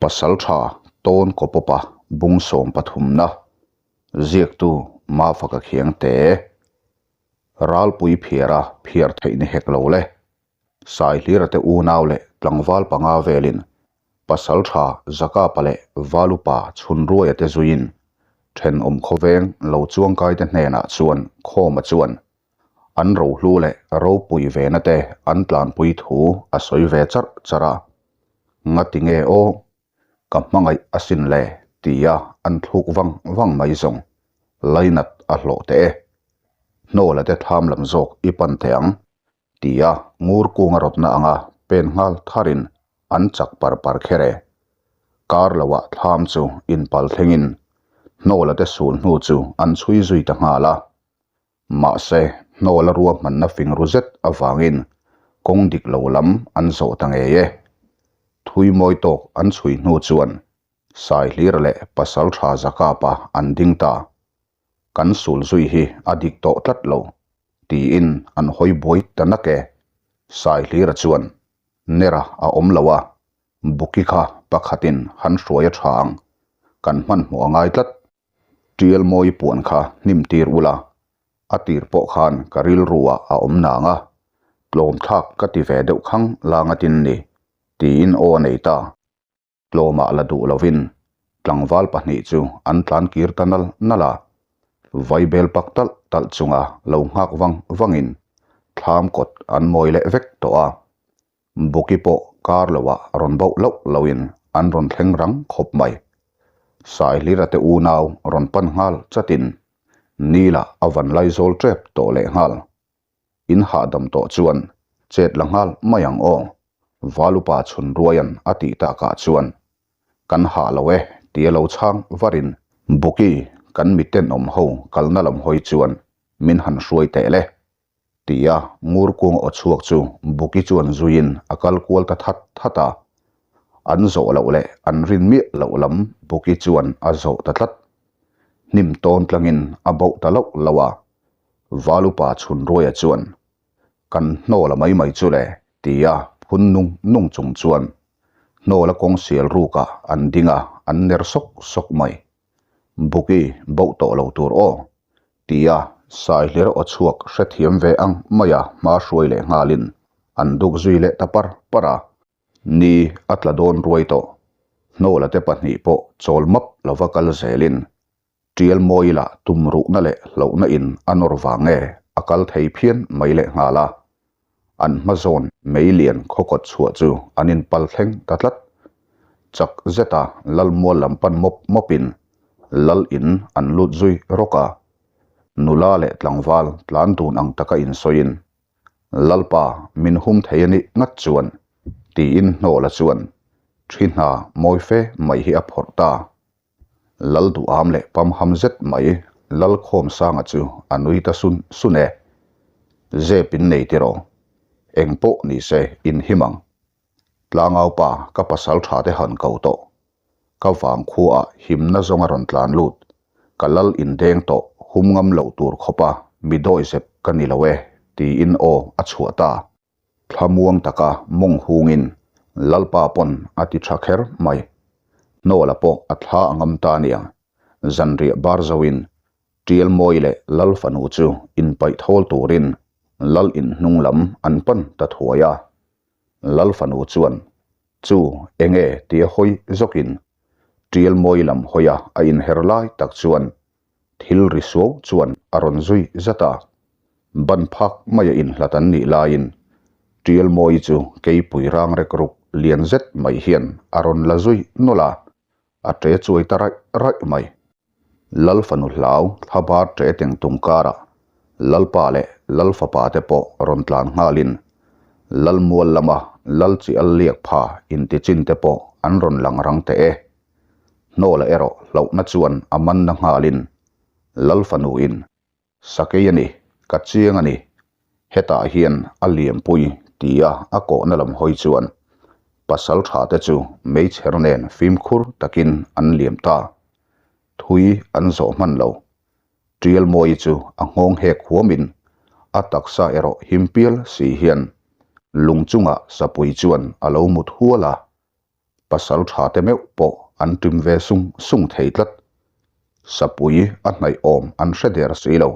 Pasaltha tawn kawpawpa bung sawm pathumna ziaktu Mafaka Khiangte Ralpui phiara phiar theih ni hek lo le. Saihlira te unau leh tlangval panga velin Pasaltha Zakapa leh Valupa Chhunruaia te zuiin thenawm khawveng lo chuangkaite hnenah chuan Khawma chuan an rohlu leh ropui vena te an tlanpui thu a sawi ve charh charh a. Ngati nge aw? Ka hmangaih asin le tia an thluk vang vang mai zawng lainat a hlawh teh e. Hnawla te thlam lam zawk i pan teh ang tia ngur kunga rawtna anga pen nghal tharin an chak par par kher e. Kar loah thlam chu inpal thlengin hnawla te sul hnu chu an chhui zui ta nghal a. Mahse, hnawla ruahmanna fing ru zet avangin kawng dik lo lam an zawh ta ngei e. Thui mawi tawk an chhui hnu chuan Saihlira leh Pasaltha Zakapa an ding ta. Kan sul zui hi a dik tawh tlat lo, tiin an hawi buai ta nak e. Saihlira chuan, Nera a awm lo a, Buki kha pakhatin han hruai a tha ang, kan hmanhmawh a ngai tlat. Tial mawi puan kha hnim tir ula, a tir pawh khan ka rilru ah a awm nang a, tlawm thlak ka ti ve deuh khang lang a tin ni, tiin aw a nei ta. Tlawmah la duh lovin tlangval pahnih chu an tlan kir ta nal nal a, vaibel pak talh talh chunga lo nghak vang vangin thlam kawt an mawi leh vek tawh a. Buki pawh kar loah rawn bauh loh loin an rawn thleng rang khawp mai. Saihlira te unau rawn pan nghal chatin Nila a van laizawl tep tawh leh nghal. In hahdam tawh chuan chet la nghal mai ang aw, Valupa Chhunruaia'n a tih takah chuan kan hah lo e tia lo chhang varin Buki kan mitenawm ho kalna lam hawi chuan min han hruai teh le. Tia ngur kung aw chhuak chu Buki chuan zuiin a kal kual ta that that a. An zawh loh leh an rin miah loh lam Buki chuan a zawh ta tlat. Hnim tawn tlangin a bauh ta loh loh a. Valupa Chhunruaia chuan, Kan hnawla mai mai chu le, tia phun nung nung chung chuan hnawla kawng sial rukah an ding a, an ner sawk sawk mai. Buki bauh tawh lo tur aw, tia Saihlir aw chhuak hrethiam ve ang maia hma hruai leh nghalin an duk zui leh ta par par a. Ni a tla dawn ruai tawh. Hnawla te pahnih pawh chawl map lova kal zelin Tial mawi lah tum ruhna leh hlauhna in a nawr vang nge a kal thei phian mai leh nghal a. An hma zawn mei lian khaw kawt chhuah chu an in pal thleng ta tlat. Chak zeta lal mual lam pan mawp mawp in lal in an lut zui rawk a. Nula leh tlangval tlan dun ang taka in sawiin Lalpa min hum thei a nih ngat chuan tiin hnawla chuan thi hna mawi fe mai hi a phawrh ta. Lal duham leh pamham zet mai Lalkhawm Sanga chu a nui ta sun sun e. Zep in nei tiraw? Eng pawh ni se in him ang. Tlangau pa ka pasal tha te han ko tawh. Ka vang khuaah himna zawng a rawn tlan lut. Ka lal in deng tawh hum ngam loh tur khawpa mi dawi zep ka ni lo e tiin aw a chhuah ta. Thlamuang taka mawng hungin Lalpa pawn a ti tha kher mai. Hnawla pawh a thla a ngam ta aniang. Zanriah bar zoin Tial Mawi leh Lal fanu chu inpaih thawl turin Lal in hnung lam an pan ta thuai a. Lal fanu chuan chu enge tia hawi zawkin Tial Mawi lam hawia a inher lai tak chuan Thil ri suau chuan a rawn zui zat a, ban phak maia inhlat an nih laiin Tial Mawi chu keipui rang rek ruk lian zet mai hian a rawn la zui nawlh a, a ṭe chuai ta raih raih mai. Lal fanu hlau thla bar ṭe teng tum karah Lalpa leh Lal fapa te pawh rawn tlan nghalin Lal mual lama Lal chi al liak pha intichin te pawh an rawn lang rang teh e. Hnawla erawh hlauhna chuan a manna nghalin Lal fanuin, Sakei a ni, ka chiang a ni, hetah hian a liampui tia a kawhna lam hawi chuan pasal tha te chu meichher nen fimkhur takin an liam ta. Thui an zawh hman lo. Tial Mawi chu a nghawng hek huamin a taksa erawh him pial si hian lung chungah sapui chuan a lo mut hual a. Pasal tha te meuh pawh an ṭim ve sung sung thei tlat. Sapui a hnaih awm an hre der si lo.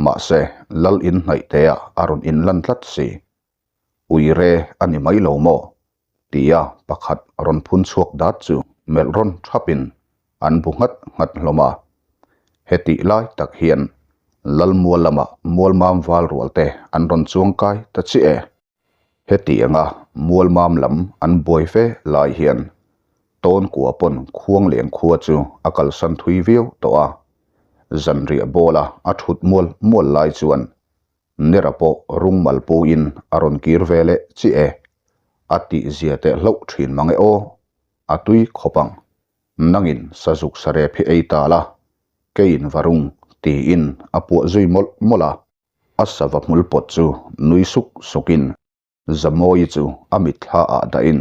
Mahse, lal in hnaih teah a rawn inlan tlat si. Uire a ni mai lo maw? Tia pakhat rawn phun chhuak dat chu melh rawn thapin an bu nghat nghat hlawm a. Hetih lai tak hian Lalmual lamah Mualmam val rual te an rawn chuang kai ta chiah e. Hetianga Mualmam lam an buai fe lai hian Tawnkua pawn Khuanglian khua chu a kalsan thui viau tawh a. Zanriah bawla a thut mual mual lai chuan Nera pawh rungmal puin a rawn kir ve leh chiah e. A tihzia teh hlauh thin mang e aw. A tui khawp ang. Nangin sazuk sarep hi ei ta la, keiin va rung tiin a puah zui mawlh mawlh a. A sava hmul pawt chu nui suk sukin Zamawii chu a mitthla ah dahin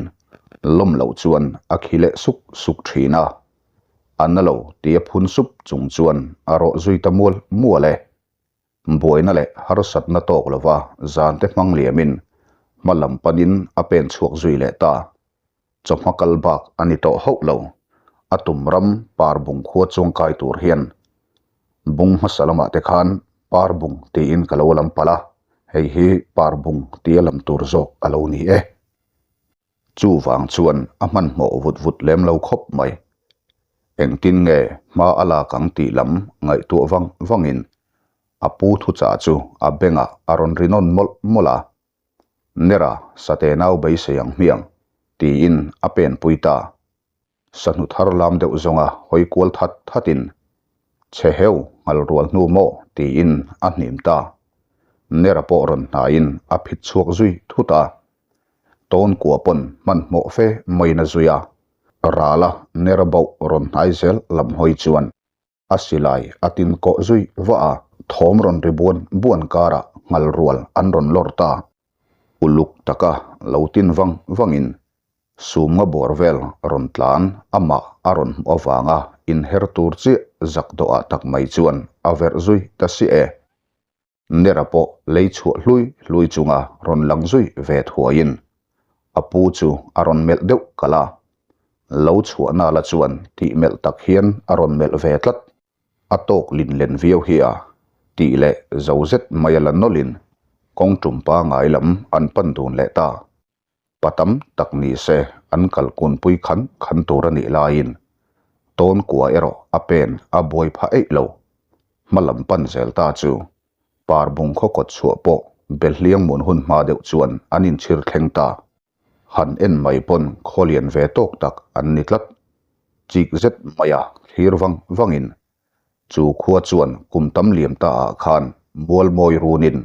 lawm loh chuan a khi leh suk suk thin a. A na lo tia phun sup chung chuan a rawh zui ta mual mual e. Buaina leh harsatna tawk lova zante hmang liamin hma lam panin a pen chhuak zui leh ta. Chawhma kal bak a ni tawh hauh lo. A tum ram Parbung khua chuangkai tur hian bung hmasa lamah te khan Parbung tiin ka lo lam palh a, hei hi Parbung tia lam tur zawk a lo ni e. Chuvang chuan a hmanhmawh vut vut lem lo khawp mai. Engtin nge hma a lak ang tih lam ngaihtuah vang vangin a pu thuchah chu a bengah a rawn ri nawn mawlh mawlh a. Nera, sate nau beisei ang hmiang, tiin a penpui ta. Sahnu thar lam deuh zawnga hawi kual that thatin, Chhe heu, nghal rual hnu maw? tiin a hnim ta. Nera pawh rawn hnaiin a phit chhuak zui thut a. Tawnkua pawn hmanhmawh fe maiin a zui a. Rala Nera bauh rawn hnai zel lam hawi chuan a silai a tin kawh zui vah a, thawm rawn ri buan buan karah nghal rual an rawn lawr ta. Uluk taka lo tin vang vangin sumnga bawr vel rawn tlan amah a rawn hmuh avanga inher tur chiah zak dawhah tak mai chuan a verh zui ta si e. Nera pawh lei chhuah hlui hlui chunga rawn lang zui ve thuaiin a pu chu a rawn melh deuh kalh a, lo chhuah nala chuan tih melh tak hian a rawn melh ve tlat. A tawk lin len viau hi a tih leh zo zet mai a la nawlhin kawng tum pangai lam an pan dun leh ta. Pa tam tak ni se an kal kunpui khan khan tur a nih laiin Tawnkua erawh a pen a buai phah eih lo. Hma lam pan zel ta chu Parbung khaw kawt chhuah pawh Belhliang mun hun hma deuh chuan an inchhir thleng ta. Han en mai pawn khaw lian ve tawk tak an ni tlat. Chik zet maia thlir vang vangin Chu khua chuan kum tam liam ta ah khan Mualmawi runin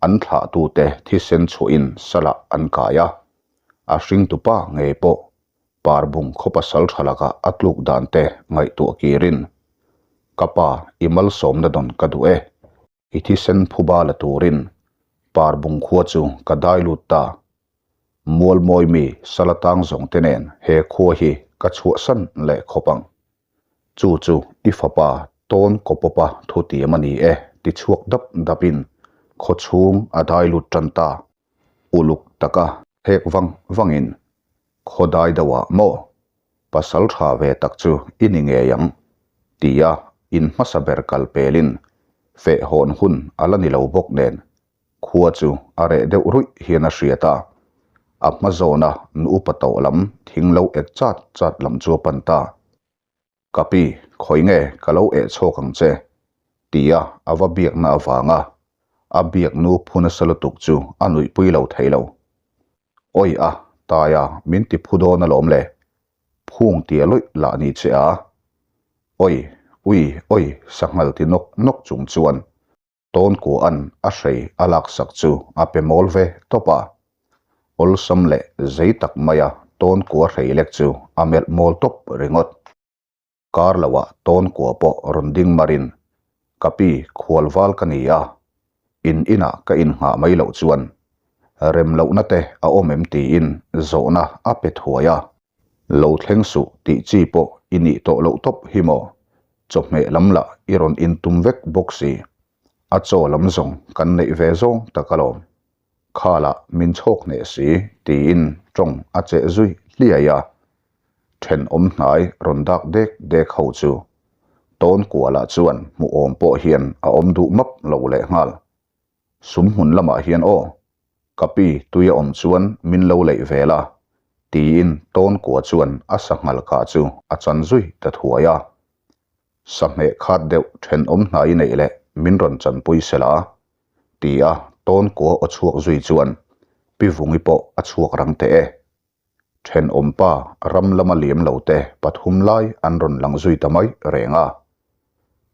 an thlahtute thisen chhuahin salah an kai a, a hringtupa ngei pawh Parbung khaw pasal tha lakah a tluk dan te ngaihtuah kirin, Ka pa, i malsawmna dawn ka duh e. I thisen phuba la turin Parbung khua chu ka dai lut ta. Mualmawi mi sala tang zawng te nen he khua hi ka chhuahsan leh khawp ang. Chu chu i fapa tawn kawpawpa thu tiam a ni e ti chhuak dap dapin khaw chhung a dai lut tan ta. Uluk taka hek vang vangin khaw dai deuhah maw pasal tha ve tak chu i ni ngei ang tia in hmasa ber kal pelin feh hawn hun a la ni lo bawk nen Khua chu a reh deuh ruih hian a hriat a, a hma zawna nu upa tawh lam thing lo ek chat chat lam chu a pan ta. Ka pi, khawi nge ka lo eh chhawk ang che? tia a va biakna avanga a biak nu phu nasa lutuk chu a nuihpui lo thei lo. Awi a, Taia min ti phu dawn alawm le, phung tia luih lah ni che a. Awi, ui, awi, sanghal ti nawk nawk chung chuan Tawnkua'n a hrei a laksak chu a pe mawl ve tawp a. Awlsam leh zei tak maia Tawnkua hrei lek chu a melh mawl tawp ringawt. Kar loah Tawnkua pawh rawn ding marin, Ka pi, khual val ka ni a, in inah ka innghah mai loh chuan rem lohna te a awm em tiin zawhna a pe thuai a. Lo thleng suh tih chi pawh i nih tawh loh tawp hi maw? Chawhmeh lam lah i rawn intum vek bawk si. A chaw lam zawng kan neih ve zawng tak alawm. Kha lah min chhawk hneh si tiin tawng a cheh zui hliai a. Thenawm hnai rawn dak dek dek ho chu tawn kualah chuan hmuh awm pawh hian a awm duh map lo lehnghal. Sum hmun lamah hian aw, ka pi tui a awm chuan min lo leih ve la, tiin tawn kua chuan a sanghal kah chu a chan zui ta thuai a. Sahmeh khat deuh thenawm hnai neih leh min rawn chanpui se la, ti a tawn kua aw chhuak zui chuan Pi Vungi pawh a chhuak rang teh e. Thenawmpa ram lama liam lo te pathum lai an rawn lang zui ta mai reng a.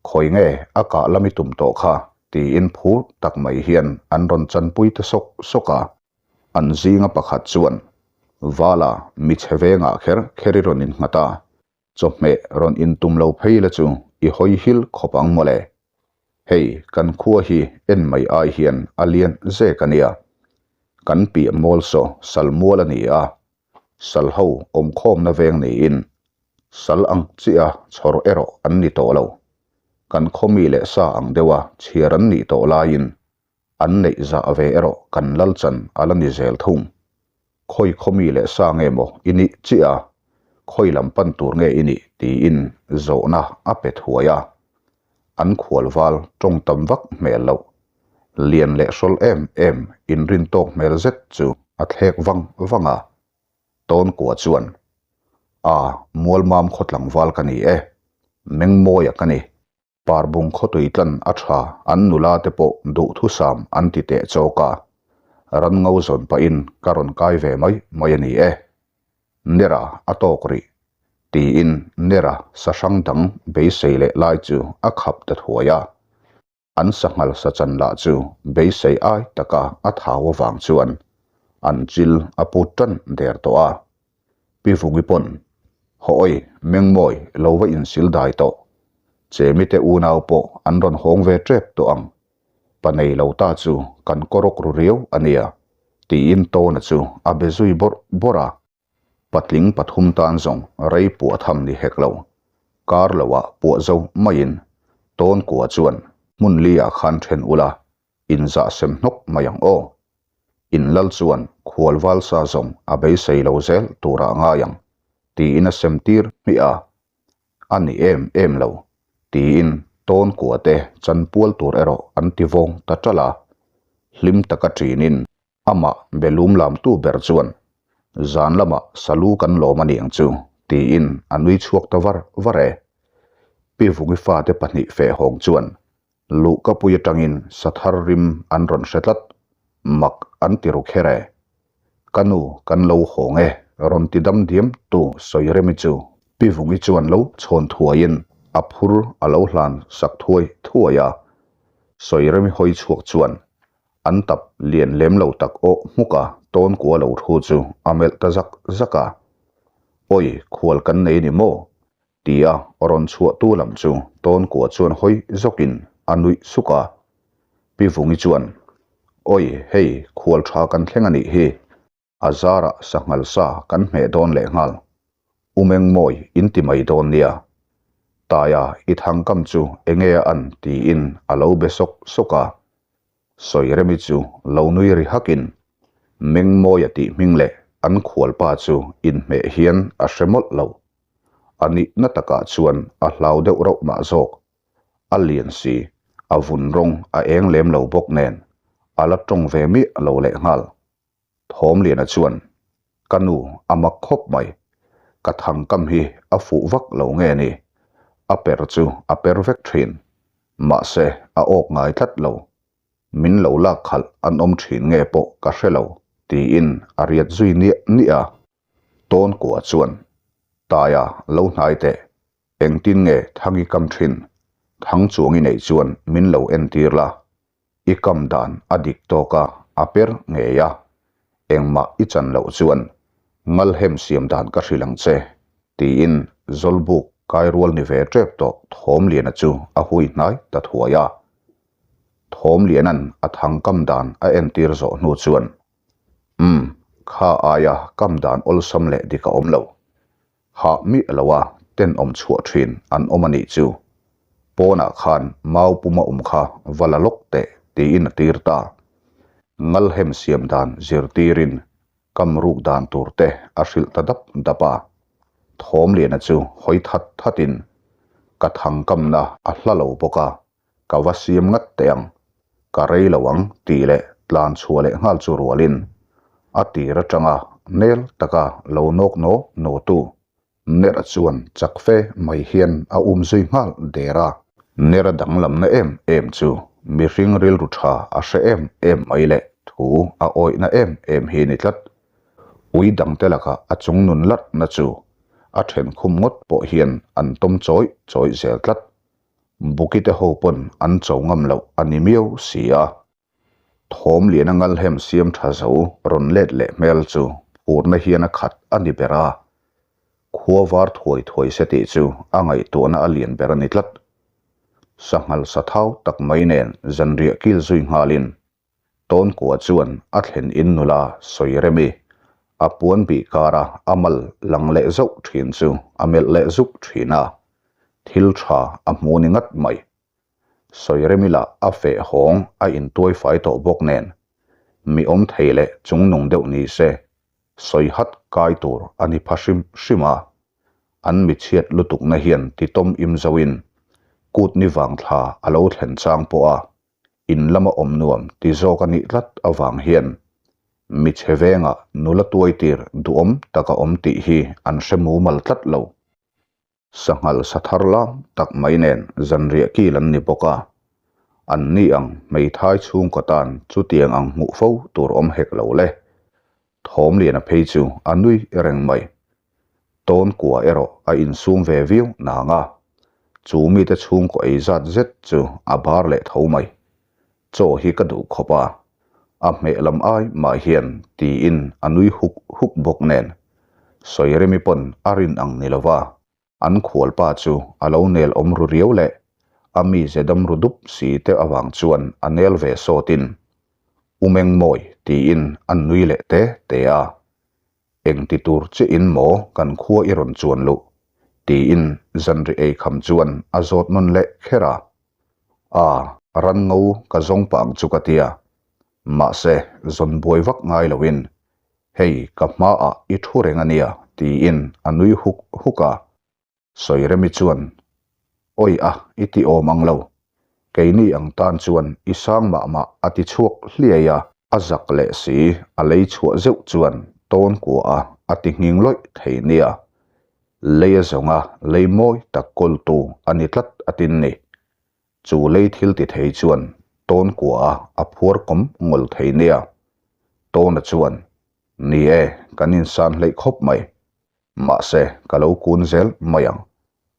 Khawi nge a kah lami tum tawh kha tiin phur tak mai hian an rawn chanpui ta sawk sawk a. An zinga pakhat chuan, Vala, mi chhe vengah kher kher i rawn innghat a, Chawhmeh rawn intum lo phei la chu i hawi hil khawp ang mawle. Hei kan khua hi en mai ai hian a lian zek a nia. Kan piah mual saw sal mual a ni a, sal ho awmkhawmna veng niin sal ang chiah a chhawr erawh an ni tawh lo. Kan khaw mi leh sa ang deuha chhiar an nih tawh laiin An neih zah ve erawh kan lal chan a la ni zel thung. Khawi khaw mi leh sa nge maw i nih chiah a, khawi lam pan tur nge i nih tiin zawhna a pe thuai a. An khual val tawng tam vak hmel loh. Lian leh hrawl em em inrin tawk hmel zet chu a thlek vang vang a. Tawn kua chuan, A, Mualmam khaw tlangval ka ni e, Mengmawia ka ni. Parbung khawtui tlan a tha, an nula te pawh duhthusam an ti teh chawk a, ran ngo zawn pahin ka rawn kai ve mai mai a ni e. Nera a tawk rih, tiin Nera sahrang dang beisei leh lai chu a khap ta thuai a. An sanghal sa chan lah chu beisei ai taka a thau avang chuan an chil a put tan der tawh a. Pi Vungi pawn, Hawi, Mengmawi, lo va insil dai tawh. Chemi te unau pawh an rawn hawng ve tep tawh ang. Pa nei lo ta chu kan kawrawk ru riau a nia, tiin Tawna chu a be zui bawrh bawrh a. Patling pathum tan zawng rei puah tham ni hek lo. Kar loah puah zo maiin Tawn kua chuan hmun li ah khan then ula, inzah sem hnawk mai ang aw. In lal chuan khual val sa zawng a beisei lo zel turah ngai ang, tiin a sem tir hmiah a. A ni em em lo, tiin tawn kua te chanpual tur erawh an ti vawng ta ṭalh a. Hlim taka ṭinin amah be lum lamtu ber chuan, Zan lamah salu kan lawm a ni ang chu, tiin a nui chhuak ta var var e. Pi Vungi fate pahnih fehhawng chuan Luhkapui atangin sathar rim an rawn hre tlat, mak an ti ru kher e. Ka nu kan lo hawng e, rawn ti dam diam tu sawi remi chu Pi Vungi chuan lo chhawn thuaiin a phur a lo hlan sak thuai thuai a. Sawi remi hawi chhuak chuan an tap lian lem lo tak awh hmuk a tawn kua lo thu chu a melh ta zak zak a. Awi khual kan nei ni maw? Tia rawn chhuahtu lam chu tawn kua chuan hawi zawkin a nuih suk a. Pi Vungi chuan, Awi, hei khual tha kan thleng a nih hi, a zarah sanghal sa kan hmeh dawn leh nghal. U Mengmawi in ti mai dawn nia. Taia i thangkam chu enge a an tiin a lo be sawk sawk a. Sawiremi chu lo nui ri hakin Mengmawia tih hming leh an khualpa chu inhmeh hian a hre mawlh lo. A nihna takah chuan a hlau deuh rauh mah zawk. A lian si, a vun rawng a eng lem lo bawk nen, a la tawng ve miah lo lehnghal. Thawmliana chuan, Ka nu, a mak khawp mai. Ka thangkam hi a fuh vak lo nge ni? A per chu a per vek thin. Mahse, a awk ngai tlat lo. Min lo lak khalh an awm thin nge pawh ka hre lo, tiin a riat zui niah niah a. Tawn kua chuan, Taia, lo hnai teh. Engtin nge Thangi kam thin? Thang chuang i neih chuan min lo entir la. I kam dan a dik tawk a, a per ngei a. Engmah i chan loh chuan ngalhem siam dan ka hrilh ang che, tiin Zawlbuk kai rual ni ve tep tawh Thawmliana chu a hui hnai ta thuai a. Thawmliana'n a thang kam dan a entir zawh hnu chuan, Umm, kha aia kam dan awlsam leh dik a awm lo. Hah miah lo a tenawm chhuah thin an awm a nih chu. Pawnah khan mau puma awm kha va la lawk teh tiin a tir ta. Ngalhem siam dan zirtirin kam ruk dan tur te a hrilh ta dap dap a. Thawmliana chu hawi that thatin ka thangkamna a hla lo bawk a, ka va siam ngat teh ang, ka rei lo ang tih leh tlan chhuah leh nghal chu rualin a tir atanga nel taka lo nawk naw naw tu Nera chuan chak fe mai hian a um zui nghal der a. Nera danglamna em em chu mihring rilru tha a hre em em mai leh thu a awihna em em hi ni tlat. Ui dangte lakah a chungnun larhna chu a thenkhum ngawt pawh hian an tawm chawih chawih zel tlat. Bukite ho pawn an cho ngam loh a ni miau si a. Thawm lian a ngalhem siam tha zo rawn let leh hmel chu phurna hian a khat a ni ber a. Khua var thuai thuai se tih chu a ngaihtuahna a lian ber a ni tlat. Sanghal sathau tak mai nen zanriah kil zui nghalin Tawnkua chuan a thlen in nula sawi rem i, a puan bih kara a mal lang leh zauh thin chu a melh leh zuk thin a, thil tha a hmu ni ngat mai. Sawi rem ila a feh hawng a intuai fai tawh bawk nen, mi awm thei leh chungnung deuh ni se, sawi hat kai tur a ni pha hrim hrim a, an mi chhiat lutukna hian titawm im zoin kut ni vang thla a lo thlen chang pawh a in lama awm nuam ti zawk a nih tlat avang hian mi chhe vengah nula tuai tir duhawm tak a awm tih hi an hre mumal tlat lo. Sanghal sa thar lam tak mai nen zanriah kil an ni bawk a, an ni ang hmeithai chhungkaw tan chutiang ang hmuh fo tur awm hek lo le. Thawmliana phei chu a nui reng mai. Tawn kua erawh a insum ve viau nang a, chu mite chhungkaw ei zat zet chu a bar leh tho mai. Chaw hi ka duh khawp a, a hmeh lam ai mah hian tiin a nui huk huk bawk nen. Sawiremi pawn a rin ang ni lova, An khualpa chu a lo nel awm ru riau leh a mize dam ru dup si te avang chuan a nel ve sawtin, U Mengmawi tiin an nui leh te te a. Eng ti tur chiahin maw kan khua i rawn chuan luh? tiin zanri ei kham chuan a zawt nawn leh kher a. A, ran ngo ka zawng pah ang chu ka tia. Mahse, zawn buai vak ngai loin Hei, ka hmaah i thu reng a nia, tiin a nui huk huk a. Sawiremi chuan, Awi a, i ti awm ang lo. Keini ang tan chuan i sang mah mah a ti chhuak hliai a. A zak leh si, a lei chhuah zeuh chuan tawn kua a, a ti nghing lawih thei nia. Lei a zawnga lei mawi tak kawltu a ni tlat a tin ni. Chu lei thil ti thei chuan tawn kua a a phuar kawm ngawl thei nia. Tawna chuan, Ni e, kan insan hleih khawp mai. Mahse, ka lo kun zel mai ang,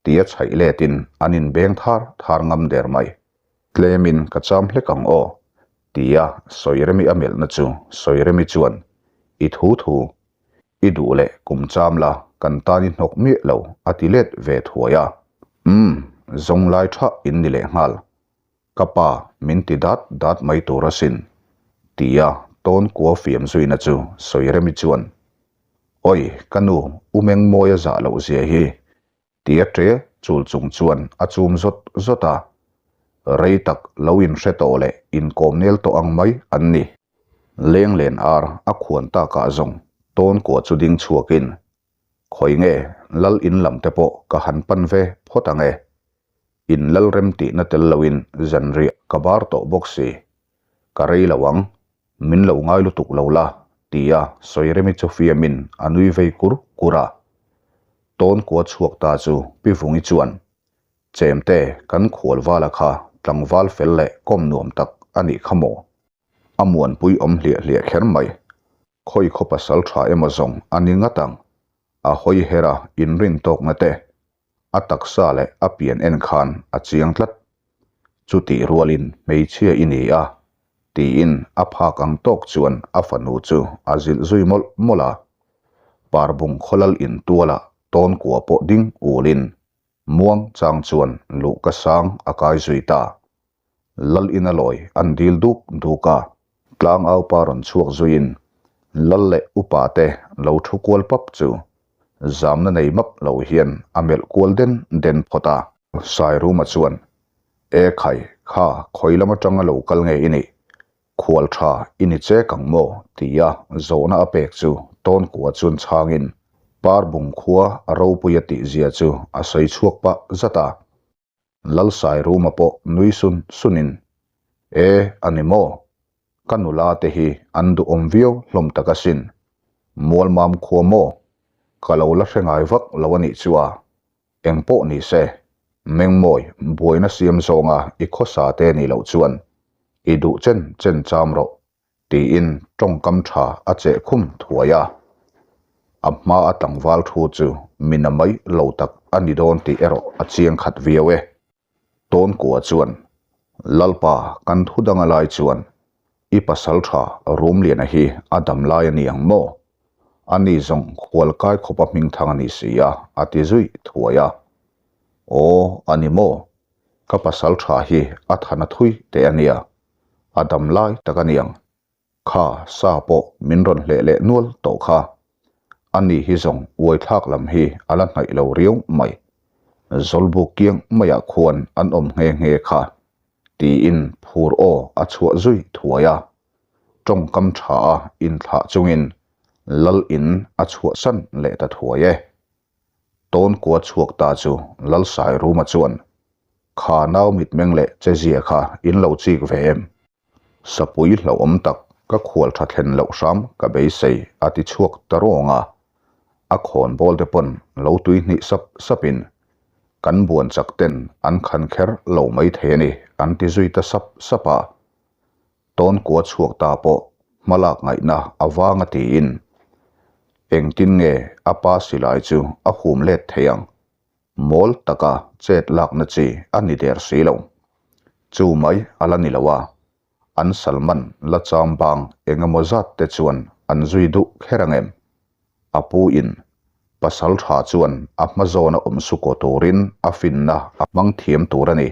tia chhaih letin an inbeng thar thar ngam der mai. Tlemin ka cham hlek ang aw, tia Sawiremi a melhna chu Sawiremi chuan, I thu thu, I duh leh kum cham la, kan tan i hnawk miah lo, a ti let ve thuai a. Umm, zawng lai tha in ni leh nghal. Ka pa min ti dat dat mai tur asin, tia tawn kua fiam zuina chu Sawiremi chuan, Awi, ka nu, u Mengmawia zah loh zia hi, Tia ṭe chul chung chuan a chum zawt zawt a, rei tak lo inhre tawh leh inkawm nel tawh ang mai an ni. Lenglen ar a khuan takah zawng tawn kua chu ding chhuakin, Khawi nge lal in lam te pawh ka han pan ve phawt ang e. In lal rem tihna tel loin zanriah ka bar tawh bawk si. Ka rei lo ang, min lo ngai lutuk lo la, tia Sawiremi chu fiamin a nui vei kur kur a. Tawn kua chhuak ta chu Pi Vungi chuan, Chemte, kan khual vala kha tlangval fel leh kawm nuam tak a nih kha maw? A muanpui awm hliah hliah kher mai. Khawi khaw pasal tha emaw zawng a ni ngat ang. A hawi her a inrin tawkna te, a taksa leh a pian en khan a chiang tlat. Chutih rualin hmeichhia i ni a, tiin a phak ang tawk chuan a fanu chu a zilh zui mawlh mawlh a. Parbung khawlal intualah tawn kua pawh ding ulin muang chang chuan luhka sang a kai zui ta. Lal ina lawi an dil duk duk a, tlangaupa rawn chhuak zuiin lal leh upa te lo thu kual pap chu zamna nei map lo hian a melh kual den den phawt a. Sairuma chuan, E khai, kha khawi lam atanga lo kal nge i nih? Khual tha i ni chek ang maw? tia zawhna a pek chu Tawnkua chuan chhangin. Parbung khua a ropui a tihzia chu a sawi chhuak pah zat a. Lalsairuma pawh nui sun sunin, E, a ni maw? Ka nula te hi an duhawm viau hlawm tak asin. Mualmam khua maw? Ka lo la hre ngai vak lo a nih chu a. Eng pawh ni se, Mengmawi buaina siam zawnga i khawsa te nih loh chuan i duh chen chen cham rawh tiin tawngkam tha a cheh khum thuai a. A hma a tlangval thu chu mi na mai lo tak a ni dawn tih erawh a chiang khat viau e. Tawnkua chuan, Lalpa kan thu dang a lai chuan i pasal tha Rumliana hi a dam lai a ni ang maw? A ni zawng khualkai khawpa hmingthang a ni si a, a ti zui thuai a. Aw, a ni maw? Ka pasal tha hi a than a thui teh a nia. A dam lai tak a niang. Kha sa pawh min rawn hleh leh nual tawh kha. A ni hi zawng uaithlak lam hi a la hnaih lo riau mai. Zawlbuk kiang maiah khuan an awm nghe nghe kha, tiin phur aw a chhuah zui thuai a. Tawngkam tha a inthlah chungin Lal in a chhuahsan leh ta thuai e. Tawnkua chhuak ta chu Lalsairuma chuan, Kha nau mitmeng leh che zia kha in lo chik ve em? Sapui hlauhawm tak ka khual tha thlen loh hram ka beisei a ti chhuak ta rawng a. A khawn bawl te pawn lo tui hnih sap sapin kan buan chak ten an khan kher lo mai thei a ni an ti zui ta sap sap a. Tawnkua chhuak ta pawh hmalak ngaihna a vang a tiin engtin nge a pa silai chu a hum let thei ang? Mawl taka chet lakna chi a ni der si lo. Chu mai a la ni lo a, an Salman la cham bang eng emaw zat te chuan an zui duh kher ang em? A pu in pasal tha chuan a hma zawna awm sukaw turin a finna a hmang thiam tur a ni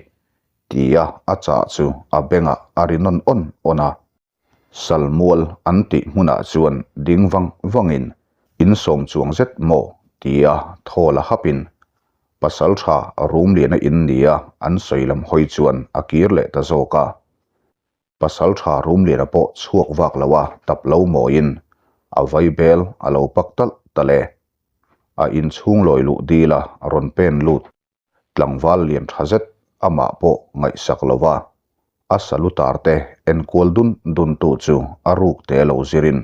tia a chah chu a bengah a ri nawn awn awn a. Salmual an tih hmunah chuan ding vang vangin insawm chuang zet maw tia thaw la hapin pasaltha Rumliana in nia an sawi lam hawi chuan a kir leh ta zawk a. Pasaltha Rumliana pawh chhuak vak lo a tap lo mawiin a vaibel a lo pak talh talh e. A inchhung lawi luh dila rawn pen lut Tlangval lian tha zet amah pawh ngaihsak lo va, a salutar te enkual dun dun tu chu a ruk te lo zirin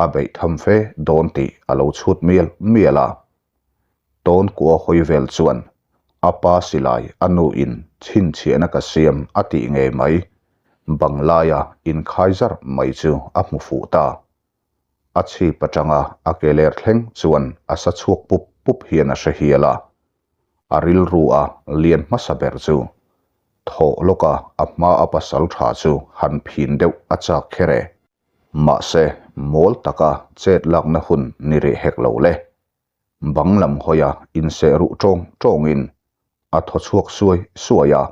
a beih tham fe dawn tih a lo chhut mial mial a. Tawnkua hawi vel chuan a pa silai a nu in chhinchhiahna ka siam a tih ngei mai, banglaia inkhai zar mai chu a hmu fuh ta. A chhip atanga a ke ler thleng chuan a sa chhuak pup pup hian a hre hial a. A rilru a lian hmasa ber chu thawh lawka a hma a pasal tha chu han phin deuh a chak kher e. Mahse, mawl taka chet lakna hun ni rih hek lo le. Bang lam hawia inseh ruh tawng tawngin a thaw chhuak suai suai a.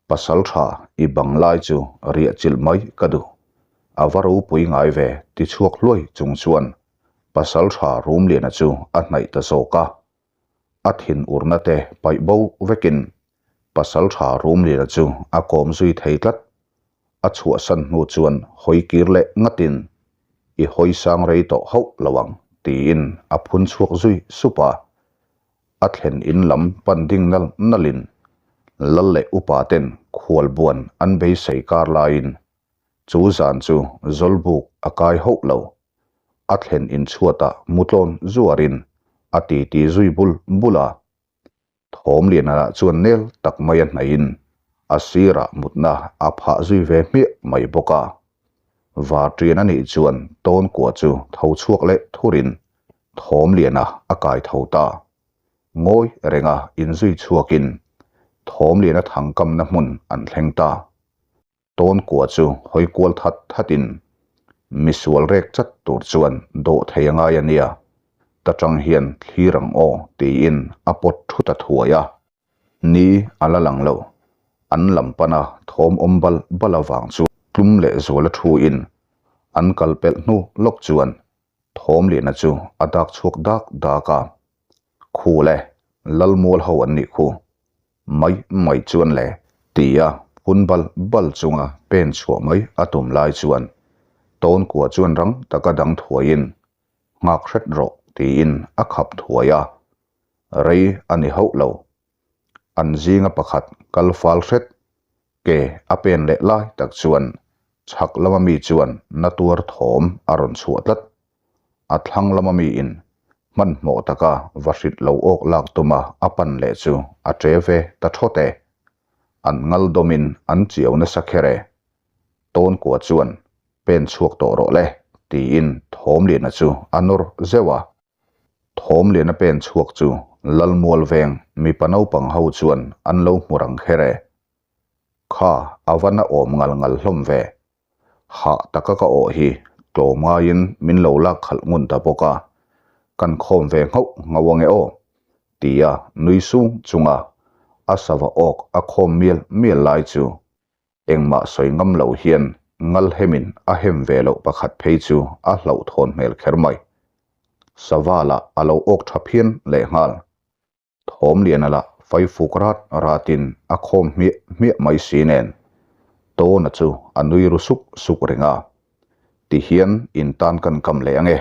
Pasal tha i bang lai chu riah chilh mai ka duh. A va ropui ngai ve ti chhuak hluai chung chuan Pasal tha Rumliana chu a hnaih ta zawk a. A thin urna te paih bo vekin Pasal tha Rumliana chu a kawm zui thei tlat. A chhuahsan hnu chuan hawi kir leh ngatin I hawi sang rei tawh hauh lo ang tiin a phun chhuak zui sup a. A thlen in lam pan ding nal nalin Lal leh upa ten khual buan an beisei kar laiin chu zan chu Zawlbuk a kai hauh lo. A thlen in chhuatah mutlawn zuarin a titi zui bul bul a. Thawmliana lah chuan nel tak mai a hnaihin a sirah mutna a phah zui ve hmiah mai bawk a. Varṭian a nih chuan Tawnkua chu tho chhuak leh thurin Thawmliana a kai tho ta. Ngawi renga inzui chhuakin Thawmliana thangkamna hmun an thleng ta. Tawnkua chu hawi kual that thatin misual rek chat tur chuan dawh thei a ngai a nia, ta tang hian thlir ang aw tiin a pawt thu ta thuai a. Ni a la lang lo, an lam pana thawm awm bal bal avang chuan tlum leh zuala thuin an kal pelh hnu lawk chuan Thawmliana chu a dak chhuak dak dak a, Khu le, Lalmual ho an nih khu. Mai mai chuan le, tia phun bal bal chunga pen chhuah mai a tum lai chuan Tawnkua chuan rang taka dang thuaiin, Nghak hret rawh. tiin a khap thuai a. Rei a ni hauh lo. An zinga pakhat kal fal hret ke a pen leh lai tak chuan chhak lama mi chuan na tuar thawm a rawn chhuah tlat. A thlang lama miin hmanhmawh taka va hrit lo awk lak tuma a pan leh chu a ṭe ve ta thawt e. An ngal dawmin an chiau nasa kher e. Tawnkua chuan pen chhuak tawh rawh le tiin Thawmliana chu a nawr zeuh a. Thawmliana pen chhuak chu Lalmual veng mipa naupang ho chuan an lo hmu rang kher e. Kha a va na awm ngal ngal hlawm ve. Hah taka ka awh hi tlawm ngaiin min lo lak khalh ngun ta bawk a, kan khawm ve nghauh nghauh ange aw, tia nui sung chunga a sava awk a khawm mial mial lai chu engmah sawi ngam lo hian ngal hemin a hem ve loh pakhat phei chu a hlauhthawn hmel kher mai. Sava lah a lo awk tha phian lehnghal. Thawmliana lah faifuk rat ratin a khawm hmiah hmiah mai si nen Tawna chu a nui ru suk suk reng a. Tihian in tan kan kam leh ange.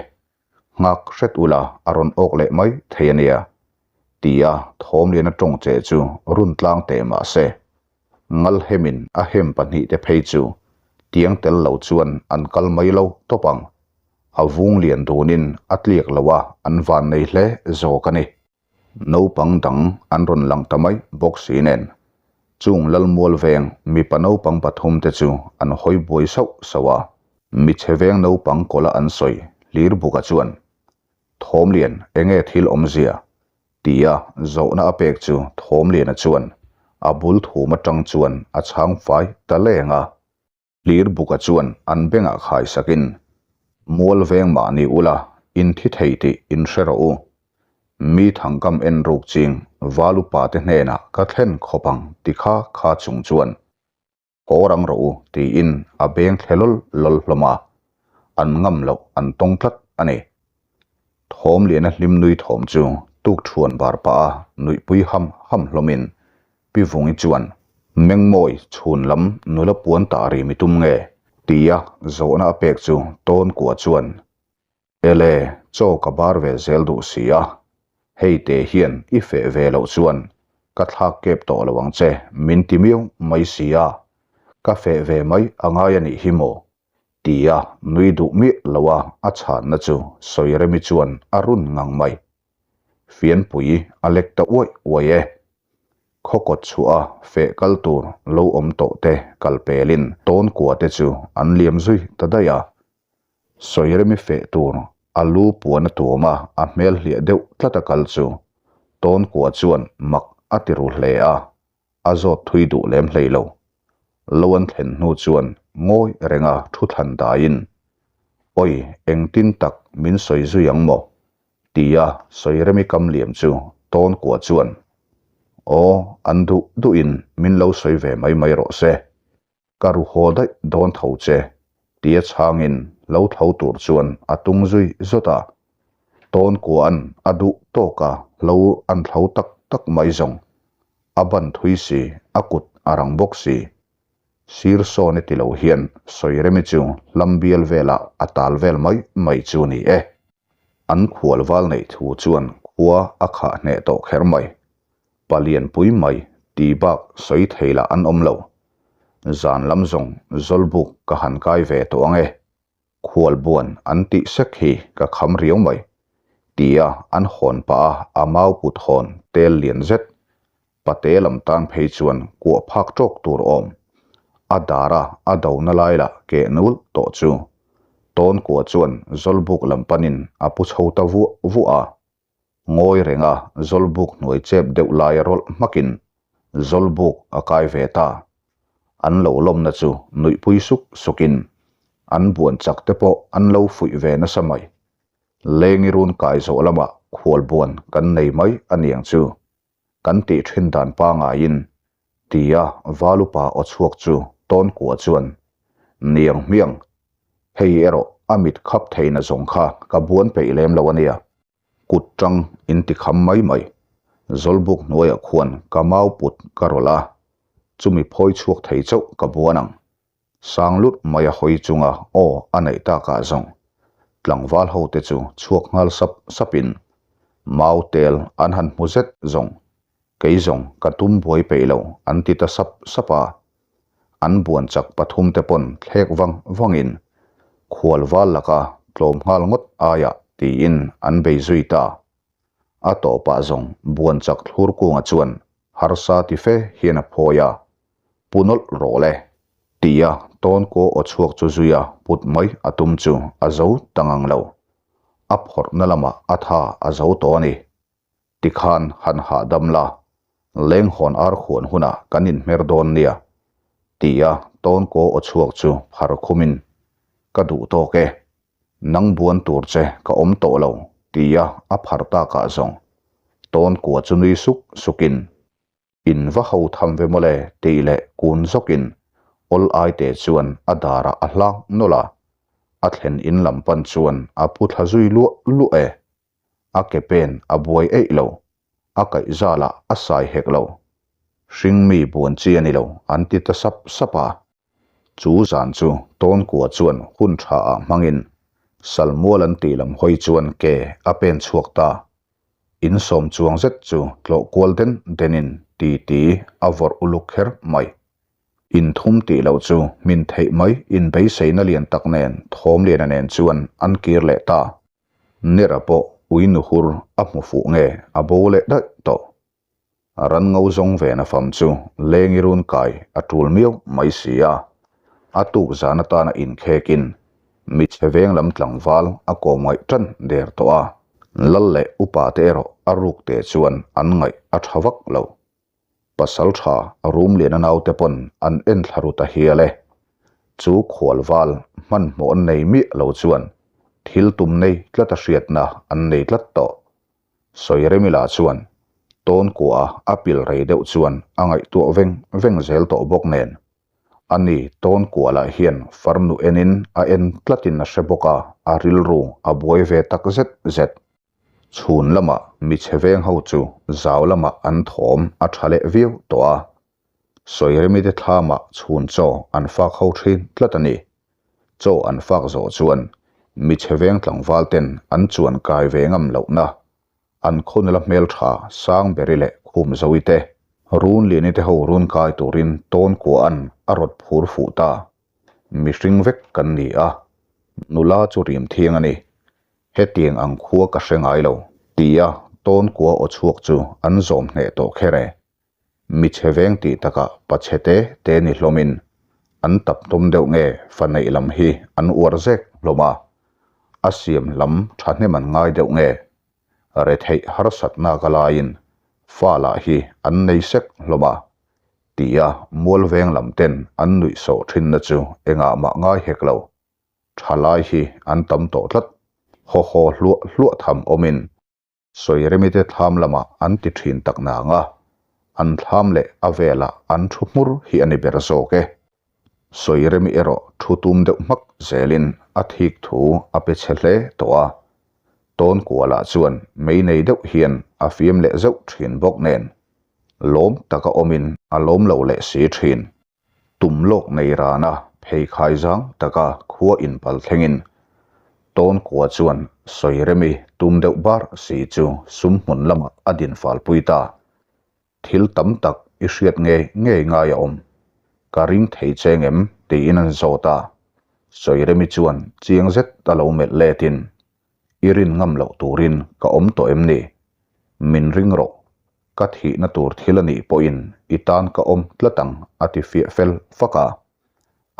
Nghak hret ula a rawn awk leh mai thei a nia. Tia Thawmliana tawng che chu run tlang teh mah se. Ngalhemin a hem pahnihte phei chu tiang tel lo chuan an kal mai lo tawp ang. A vung lian dunin a tliak lo a, an van nei hle zawk a ni. Naupang dang an rawn lang ta mai bawk si nen. Chung Lalmual veng mipa naupang pathumte chu an hawi buai sauh sauh a. Michhe veng naupang kawla an sawi Hlirbuka chuan, Thawmlian, enge thil awmzia? Tia zawhna a pek chu Thawmliana chuan a bul thum atang chuan a chhang fai ta leng a. Hlirbuka chuan an bengah khai sakin, Mual veng mahni ula, in thi thei tih in hre rawh u. Mi thangkam en ruk ching Valupa te hnenah ka thlen khawp ang ti kha kha chung chuan Haw rang rawh u tiin a beng thle lawl lawl hlawm a, an ngam loh an tawng tlat a ni. Thawmliana hlim nui thawm chu tuk thuan bar pah a nuihpui ham ham hlawmin Pi Vungi chuan, Mengmawi chhun lam nula puan tah ri mi tum nge? tia zawhna a pek chu Tawnkua chuan, Ele, chaw ka bar ve zel duh si a, hei te hian i feh ve loh chuan ka thlak kep tawh lo ang che min ti miau mai si a, ka feh ve mai a ngai a nih hi maw? tia nui duh miah lo a a chhanna chu Sawiremi chuan a run ngang mai. Fianpui a lek ta uaih uaih e. Khaw kawt chhuah a feh kal tur lo awm tawh te kal pelin Tawnkua te chu an liam zui ta daih a. Sawiremi feh tur a lu puan a tuam a, a hmel hliah deuh tlat a kal chu Tawnkua chuan mak a ti ru hle a, a zawt thui duh lem hlei lo. Lo an thlen hnu chuan ngawi renga thu thlan daiin, Awi, engtin tak min sawi zui ang maw? tia Sawiremi kam liam chu Tawnkua chuan, Aw, an duh duhin min lo sawi ve mai mai rawh se. Ka ru haw daih dawn tho che, tia chhangin lo tho tur chuan a tung zui zawt a. Tawnkua'n a duh tawk a hlo an thlo tak tak mai zawng. A ban thui si, a kut a rang bawk si. Sir sawn e ti lo hian Sawiremi chu hlam bial velah a tal vel mai mai chu ni e. An khual val neih thu chuan khua a khah hneh tawh kher mai. Palianpui mai ti bak sawi thei lah an awm lo. Zan lam zawng Zawlbuk ka han kai ve tawh ang e. Khualbuan an tih sek hi ka kham riau mai. Tia an hawn pah a a mau put hawn tel lian zet. Pate lam tan phei chuan kuah phak tawk tur awm. A dar a a dona lai lah keh nul tawh chu. Tawnkua chuan Zawlbuk lam panin a pu chho ta vuah vuah a. Ngawi renga Zawlbuk hnuai chep deuh laia rawlh hmakin Zawlbuk a kai ve ta. An lo lawmna chu nuihpui suk sukin an buan chak te pawh an lo fuih ve nasa mai. Lengi run kai zawh lamah khualbuan kan nei mai a niang chu. Kan tih thin dan pangaiin tia Valupa aw chhuak chu Tawnkua chuan, Niang hmiang, hei erawh a mit khap theihna zawng kha ka buan peih lem lo a nia. Kut tang in ti kham mai mai. Zawlbuk hnuaiah khuan ka mau put ka rawlh a, chumi phawi chhuak thei chauh ka buan ang. Sang lut mai a hawi chunga aw a neih takah zawng. Tlangval hote chu chhuak nghal sap sapin mau tel an han hmu zet zawng, kei zawng ka tum buai peih lo an ti ta sap sap a. An buan chak pathumte pawn thlek vang vangin khual val laka tlawm nghal ngawt aiah tiin an bei zui ta. A tawpah zawng buan chak thlur kunga chuan harsa ti fe hian a phawi a, Pu nawlh rawh le, tia tawnkaw aw chhuak chu zuia put mai a tum chu a zo ta ngang lo. A phawrhna lamah a tha a zo tawh a ni. Tikhan han hahdam la, lenghawn ar khuan hunah kan inhmer dawn nia, tia tawnkaw aw chhuak chu phar khumin, Ka duh tawk e, nang buan tur che ka awm tawh lo, tia a phar takah zawng tawnkua chu nui suk sukin, In va ho tham ve mawle tih leh kun zawkin awl aite chuan a darah a hlak nawlh a, a thlen in lam pan chuan a pu thla zui luah luah e. A ke pen a buai eih lo, a kaih zalah a sai hek lo. Hringmi buan chi a ni lo an ti ta sap sap a. Chu zan chu Tawnkua chuan hun tha ah hmangin Salmual an tih lam hawi chuan ke a pen chhuak ta. In sawm chuang zet chu tlawh kual den denin titi a vawrh uluk kher mai. In thum tih loh chu hmin theih mai inbeiseina lian tak nen Thawmliana nen chuan an kir leh ta. Nera pawh ui nuhur a hmu fuh nge a bo leh daih tawh. Ran ngo zawng ve na fam chu lengi run kai a tul miau mai si a, a tuk zan atana inkhekin mi chhe veng lam tlangval a kawm ngaih tan der tawh a, lal leh upa te erawh a ruk te chuan an ngaih a tha vak lo. Pasal tha Rumliana naute pawn an en thla ru ta hial e. Chu khualval hmanhmawh an nei miah lo chuan thil tum nei tlat a hriatna an nei tlat tawh. Sawiremila chuan tawnkuaha a pil rei deuh chuan a ngaihtuah veng veng zel tawh bawk nen. Ani tawnkuah lah hian farnu enin a en tlatin a hre bawk a, a rilru a buai ve tak zet zet. Chhun lamah mi chhe veng ho chu zau lamah an thawm a tha leh viau tawh a. Sawiremite thlamah chhun chaw an fak ho thin tlat a ni. Chaw an fak zawh chuan mi chhe veng tlangval ten an chuan kai ve ngam lohna an khawnula hmeltha Sangberi leh Khumzoite te Runliani te ho run kai turin Tawnkua'n a rawt phur fuh ta. Mihring vek kan ni a, nula chu rim thiang a ni. Hetiang ang khua ka hre ngai lo, tia Tawnkua aw chhuak chu an zawm hneh tawh kher e. Mi chhe veng tih takah pa chhe te te ni hlawmin an tap tum deuh nge fa neih lam hi an uar zek hlawm a, a siam lam thahnem an ngai deuh nge retheih harsatna ka laiin fa lah hi an nei sek hlawm a, tia mual veng lam ten an nuih sawh thinna chu engah mah ngai hek lo. Thalai hi an tam tawh tlat, haw haw hluah hluah tham awmin Sawiremite thlam lamah an ti thin tak nang a, an thlam leh a velah an thu hmur hi a ni ber zawk e. Sawiremi erawh thu tum deuh hmak zelin a thik thu a pe chhe hle tawh a, Tawnkualah chuan mei nei deuh hian a fiam leh zeuh thin bawk nen, lawm taka awmin a lawm lo leh si thin. Tum lawk nei rana pheikhai zang taka khua inpal thlengin Tawnkua chuan Sawiremi tum deuh bar si chu sum hmun lamah a din falpui ta. Thil tam tak i hriat ngei ngei ngai a awm. Ka ring thei che ngem tiin an zawt a. Sawiremi chuan chiang zet a lo melh letin, I rin ngam loh turin ka awm tawh em ni? Min ring rawh. Ka thihna tur thil a nih pawhin i tan ka awm tlat ang a ti fiah fel fak a.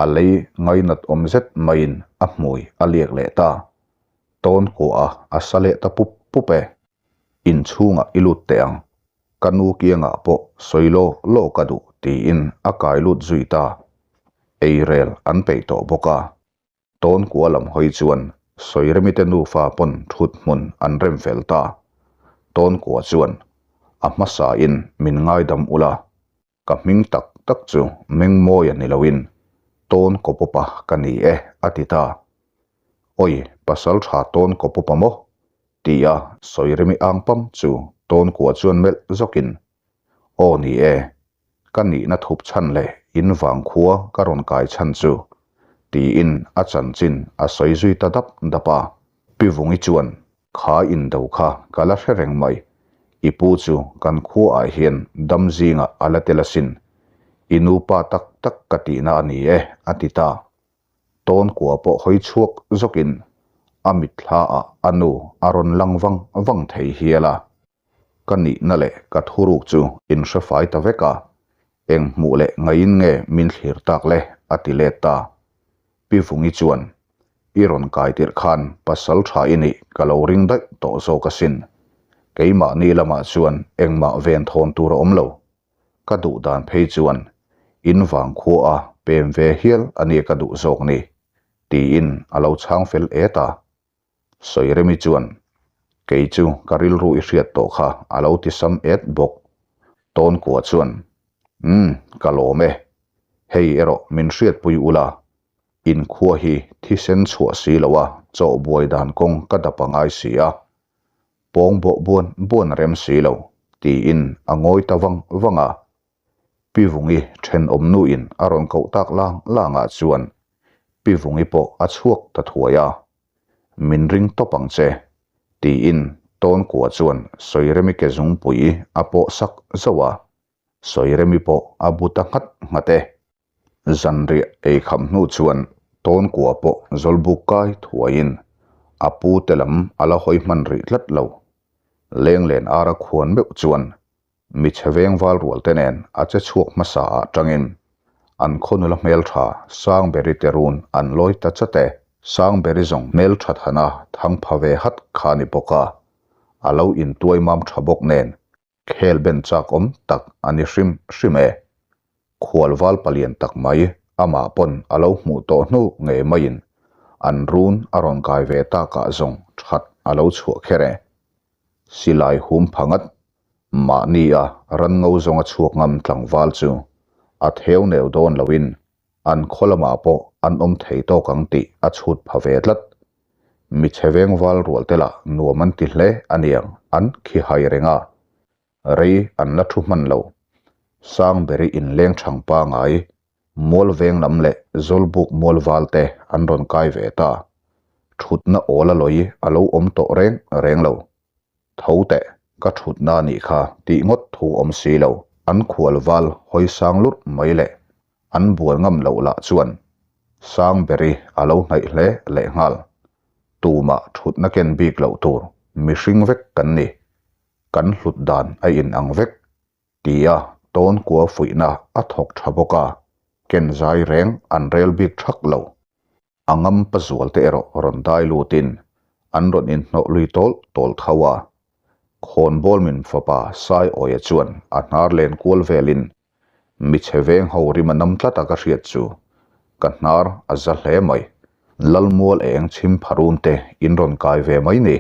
A lei ngainat awm zet maiin a hmui a liak leh ta. Tawn kuah a sa leh ta pup pup e. Inchhungah i lut teh ang. Ka nu kiangah pawh sawi law law ka duh tiin a kai lut zui ta. Eirel an peih tawh bawk a. Tawnkua lam hawi chuan Sawiremite nufa pawn thut hmun an rem fel ta. Tawnkua chuan a hmasain min ngaidam ula, ka hming tak tak chu Mengmawia ni loin Tawnkawpawpa ka ni e a ti ta. Awi, pasal tha Tawnkawpawpa maw? tia Sawiremi ang pam chu Tawnkua chuan melh zawkin, Aw ni e, ka nihna thup chhan leh in vang khua ka rawn kai chhan chu, tiin a chanchin a sawi zui ta dap dap a. Pi Vungi chuan, Kha indo kha ka la hre reng mai, i pu chu kan khuaah hian dam zingah a la tel asin, i nupa tak tak ka tihna a ni e, a ti ta. Tawnkua pawh hawi chhuak zawkin a mitthlaah a nu a rawn lang vang vang thei hial a. Ka nihna leh ka thuruk chu in hre fai ta vek a, eng hmuh leh ngaiin nge min thlir tak le? a ti let ta. Pi Vungi chuan, I rawn kai tirh khan pasal tha i nih ka lo ring daih tawh zawk asin. Keimahni lamah chuan engmah ven thawn tur a awm lo. Ka duh dan phei chuan in vang khua a pem ve hial a nia ka duh zawk ni, tiin a lo chhang fel et a. Sawiremi chuan, Kei chu ka rilru i hriat tawh kha a lo ti sam et bawk. Tawnkua chuan, Umm, ka lawm e. Hei erawh min hriatpui ula, inkhua hi thisen chhuah si loa chawh buai dan kawng ka dap a ngai si a. Pawng bawh buan buan a rem si lo, tiin a ngawi ta vang vang a. Pi Vungi thenawmnuin a rawn koh tak lang langah chuan Pi Vungi pawh a chhuak ta thuai a, Min ring tawp ang che, tiin Tawnkua chuan Sawiremi ke zungpui a pawh sak zauh a, Sawiremi pawh a bu ta nghat nghat e. Zanriah ei kham hnu chuan Tawnkua pawh zawlbuk kai thuaiin a pu te lam a la hawi hman rih tlat lo. Lenglen ara khuan meuh chuan Michhe veng val rual te nen a che chhuak hmasa ah tangin an khaw nula hmeltha Sangberi te run an lawi ta chat e. Sangberi zawng hmeltha thana thang pha ve hat kha ni bawk a, a lo intuai mam tha bawk nen khel ben chak awm tak a ni hrim hrim e. Khual val palian tak mai amah pawn a lo hmuh tawh hnu ngei maiin an run a rawn kai ve takah zawng that a lo chhuah kher e. Silai hum pha ngat Mahni a ran ngo zawnga chhuak ngam tlangval chu a theu neu dawn loin an khaw lamah pawh an awm thei tawk ang tih a chhut pha ve tlat. Michhe vengval rual te lah nuam an ti hle aniang an khi hai reng a, rei an la thu hman lo. Sangberi inleng chhang pangai Mual veng lam leh Zawlbuk mual val te an rawn kai ve ta. Thutna awl a lawi a lo awm tawh reng reng lo. Tho teh, ka thutna a nih kha tih ngawt thu awm si lo. An khual val hawi sang lurh mai leh an bual ngam loh lah chuan Sangberi a lo hnaih hle lehnghal. Tumah thutna ken bik loh tur mihring vek kan ni. Kan hlut dan a inang vek. Tia tawnkua fuihna a thawk tha bawk a, ken zai reng an rel bik thak lo. A ngam pazual te erawh rawn dai lutin an rawn inhnawh lui tawl tawl tho a. Khawnbawl min fapa Saiawia chuan a hnar len kual velin michhe veng ho rim a nam tlat a ka hriat chu ka hnar a za hle mai. Lalmual eng chhim pharun te in rawn kai ve mai ni.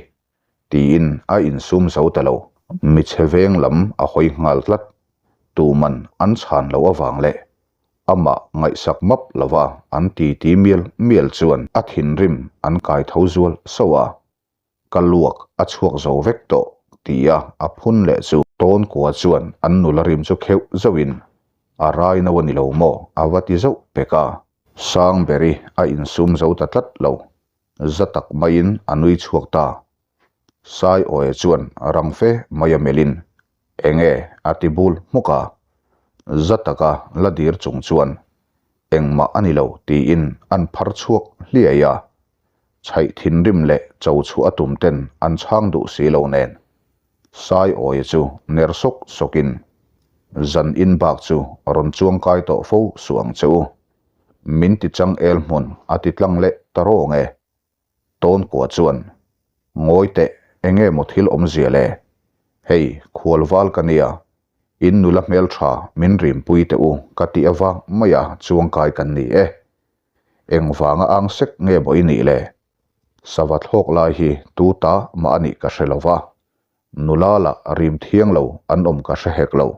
Tiin a insum zo ta lo. Michhe veng lam a hawi nghal tlat. Tuman an chhan loh avang leh amah ngaihsak map lova an titi mial mial chuan a thinrim an kai tho zual sauh a. Ka luak a chhuak zo vek tawh tia a phun leh chu Tawnkua chuan an nula rim chu kheuh zauhin a rai no a ni lo maw a va ti zauh pek a. Sangberi a insum zo ta tlat lo. Za tak maiin a nui chhuak ta. Saiawia chuan rang fe mai a melhin, Enge? a ti bul hmuk a. Za taka la dir chung chuan, Engmah a ni lo tiin an phar chhuak hliai a. Chhaih thinrim leh cho chhuah a tum ten an chhang duh si lo nen. Saiawia chu ner sawk sawkin, Zan in bak chu rawn chuang kai tawh fo suh ang che u. Min ti chang el hmun a ti tlang leh ta rawng e. Tawnkua chuan, Ngawi teh, enge maw thil awmzia le? Hei, khual val ka nia, in nula hmeltha min rimpui teh u ka tih avang maia chuangkai kan ni e. Engvanga ang sek nge maw i nih le? Sava thlawk lai hi tu ta mah a nih ka hre lo va, nula lah rim thiang lo an awm ka hre hek lo.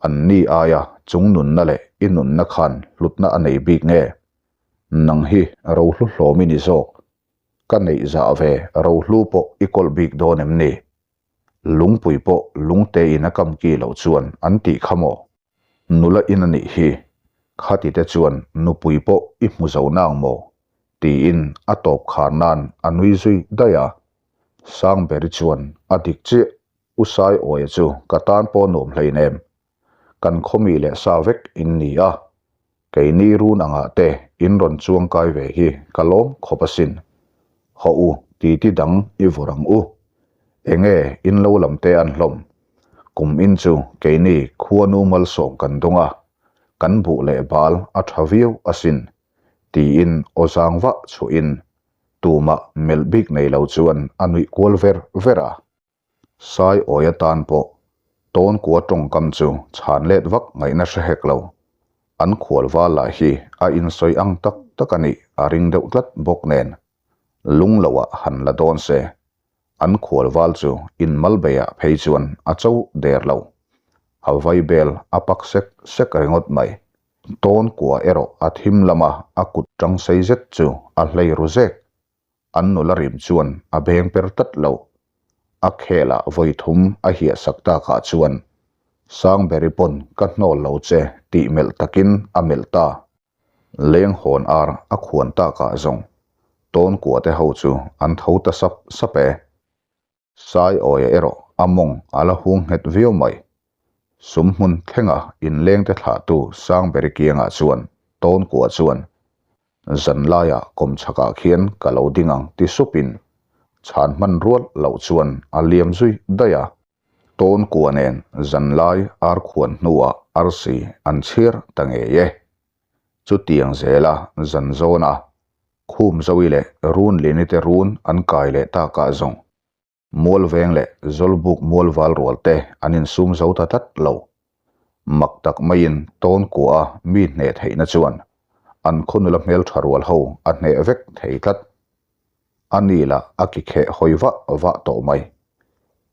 An ni aia chung nunna leh i nunna khan hlutna a nei bik nge? Nang hi rohlu hlawm i ni zawk. Ka neih zah ve rohlu pawh i kawlh bik dawn em ni? Lungpui pawh lungte in a kam ki loh chuan an tih kha maw? Nula in a nih hi. Khati te chuan nupui pawh i hmu zo nang maw? Tiin a tawp khar nan a nui zui daih a. Sangberi chuan a dik chiah, U Saiawia chu ka tan pawh nuam hleinem. Kan khawmi leh sa vek in ni a, keini run angah te in rawn chuang kai ve hi ka lawm khawp asin. Hawh u, titi dang i vawrh ang u. Enge in lo lam te an hlawm? Kum in chu keini khuanu malsawm kan dawng a, kan buh leh bal a tha viau asin. Tiin aw zang vah chhuahin tumah melh bik nei lo chuan a nuih kual ver ver a. Sai awi atan pawh Tawnkua tawngkam chu chhan let vak ngaihna hre hek lo. An khual val lah hi a insawi ang tak tak a nih a ring deuh tlat bawk nen lung loah han la dawn se. An khual val chu inmal beiah phei chuan a cho der lo. A vaibel a pak sek sek ringawt mai. Tawnkua erawh a thim lama a kut tang sei zet chu a hlei ru zek. An nula rim chuan a beng per tlat lo. A khelah vawi thum a hiah sak takah chuan Sangberi pawn ka hnawl lo che tih melh takin a melh ta. Leng hawn ar a khuan takah zawng Tawnkua te ho chu an tho ta sap sap e. Saiawia erawh a mawng a la hung nghet viau mai. Sum hmun thlenga inlengte thlahtu Sangberi kiangah chuan Tawnkua chuan, Zanlaiah kawmchhakah khian ka lo ding ang ti supin chhan hman rual loh chuan a liam zui daih a. Tawnkua nen zanlai ar khuan hnuah arsi an chhiar ta ngei e. Chutiang zela zan zawna Khum Zoe leh Run Lini te run an kai leh takah zawng Mualveng leh Zawlbuk Mualval rual te an insum zo ta tlat lo. Mak tak maiin Tawnkua a mi hneh theihna chuan an khaw nula hmeltha rual ho a hneh vek thei tlat. A ni lah a ki kheh hawi vah vah tawh mai.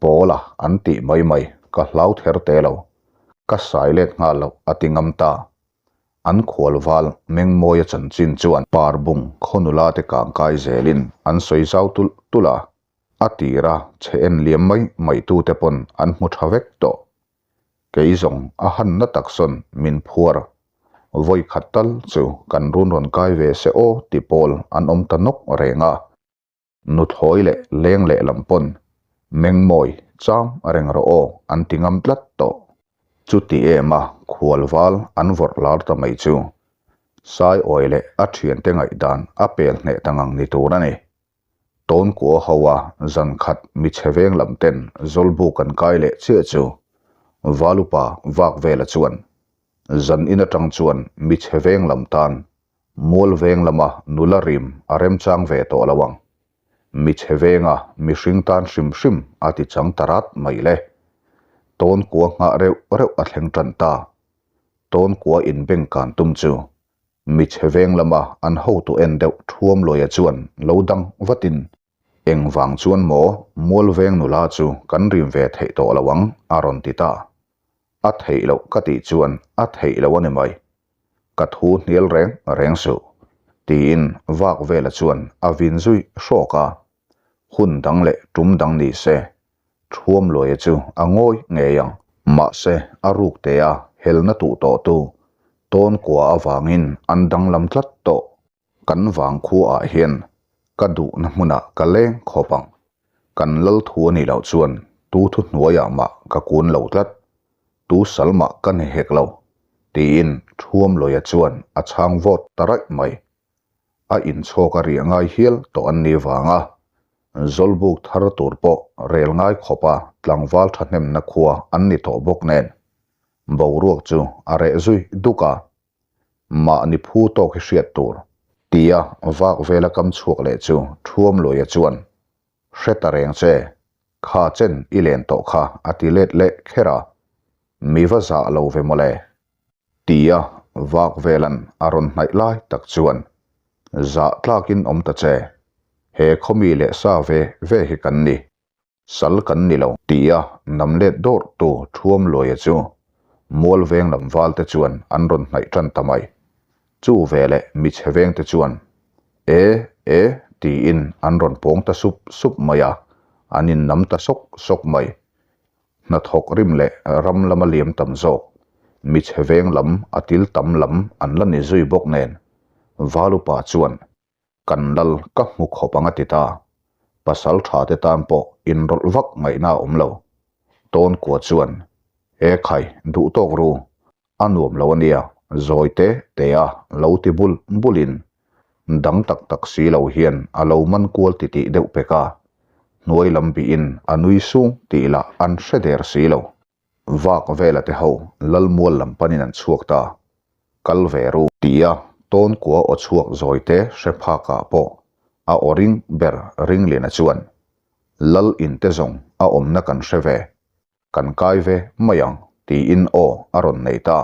Pawla an tih mai mai ka hlau ther te lo. Ka sai let nghal loh a ti ngam ta. An khualval Mengmawia chanchin chuan Parbung khaw nula te kangkai zelin an sawi zau tulh tulh a, a tira che en liam mai mai tute pawn an hmu tha vek tawh. Kei zawng a hanna tak sawn min phuar. Vawi khat tal chu kan run rawn kai ve se aw ti pawl an awm ta nawk reng a. Nuthlawi leh leng leh lam pawn Mengmawi cham reng rawh aw an ti ngam tlat tawh. Chuti em a khual val an vawrh lar ta mai chu Saiawi leh a thiante ngaihdan a pel hneh ta ngang ni tur a ni. Tawnkua ho a zan khat mi chhe veng lam ten Zawlbuk an kai leh chiah chu Valupa vak vela chuan zan in atang chuan mi chhe veng lam tan Mual veng lama nula rim a remchang ve tawh lo ang. Mi chhe venga mihring tan hrim hrim a ti chang ta rat mai le. Tawnkua nghah reuh reuh a thleng tan ta. Tawnkua inbeng kan tum chu mi chhe veng lama an hotu en deuh thuam lawia chuan lo dang vatin, Engvang chuan maw mual veng nula chu kan rim ve theih tawh lo ang a rawn ti ta. A theih loh ka tih chuan a theih loh a ni mai. Ka thu hnial reng reng suh, tiin vak vela chuan a vin zui hrawk a. Hun dang leh tum dang ni se, Thuamluaia chu a ngawi ngei ang. Mahse, a ruk te a helna tuh tawhtu Tawnkua avangin an danglam tlat tawh. Kan vang khuaah hian ka duhna hmunah ka leng khawp ang. Kan lal thu a nih loh chuan tu thu hnuaiah mah ka kun lo tlat. Tu sal mah ka ni hek lo, tiin Thuamluaia chuan a chhang vawt ta raih mai. A inchhawk a riah ngai hial tawh an nih vanga Zawlbuk thar tur pawh rel ngai khawpa tlangval thahnemna khua an ni tawh bawk nen boruak chu a reh zui duk a. Mahni phu tawk hi hriat tur, tia vak vela kam chhuak leh chu Thuamluaia chuan, Hre ta reng che, kha chen i len tawh kha a ti let leh kher a, mi va zah lo ve mawle, tia vak velan a rawn hnaih lai tak chuan, Zah tlakin awm ta che, he khawmi leh sa ve ve hi kan ni. Sal kan ni lo, tia nam let dawrh tu Thuamluaia chu mual veng lam val te chuan an rawn hnaih tan ta mai. Chu veleh mi chhe veng te chuan E! E! tiin an rawn pawng ta sup sup mai a, an in nam ta sawk sawk mai. Hnathawk rim leh ram lama liam tam zawk, mi chhe veng lam a til tam lam an la ni zui bawk nen, Valupa chuan. Kan lal ka hmu khawp ang a ti ta. Pasal tha te tan pawh inrawlh vak ngaihna a awm lo. Tawnkua chuan, E khai, duh tawk ru, a nuam lo a nia, zawi te te a lo ti bul bulin dang tak tak si lo hian a lo man kual titih deuh pek a, hnuai lam bihin a nui sung tih lah an hre der si lo. Vak vela te ho Lalmual lam panin an chhuak ta. Kal ve ru. Tia Tawnkua aw chhuak zawi te hre phakah pawh a aw ring ber Ringliana chuan, Lal in te zawng a awmna kan hre ve, kan kai ve mai ang tiin aw a rawn nei ta.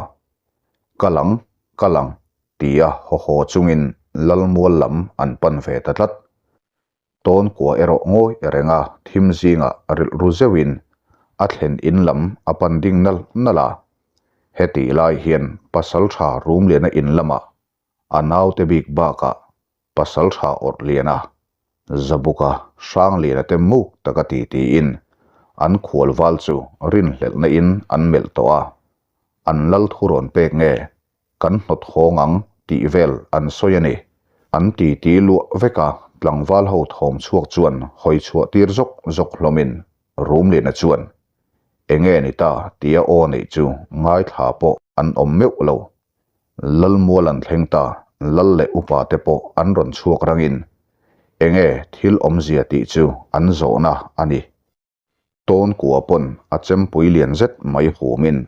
Kal ang, kal ang tia haw haw chungin Lalmual lam an pan ve ta tlat. Tawnkua erawh ngawi renga thim zingah rilru zeuhin a thlen in lam a pan ding nal nal a. Hetih lai hian Pasaltha Rumliana in lamah a naute bik bakah Pasaltha Awrhliana, Zabuka, Hrangliana te muk taka titiin an khualval chu rinhlelhna in an melh tawh a. An lal thu rawn pek nge Kan hnawt hawng ang tih vel an sawi a ni. An titi luah vek a, tlangval ho thawm chhuak chuan hawi chhuah tir zawk zawk hlawmin Rumliana chuan, Enge ni ta tia aw neih chu ngaithla pawh an awm meuh lo. Lalmual an thleng ta, lal leh upa te pawh an rawn chhuak rangin enge thil awmzia tih chu an zawhna a ni. Tawnkua pawn a chempui lian zet mai humin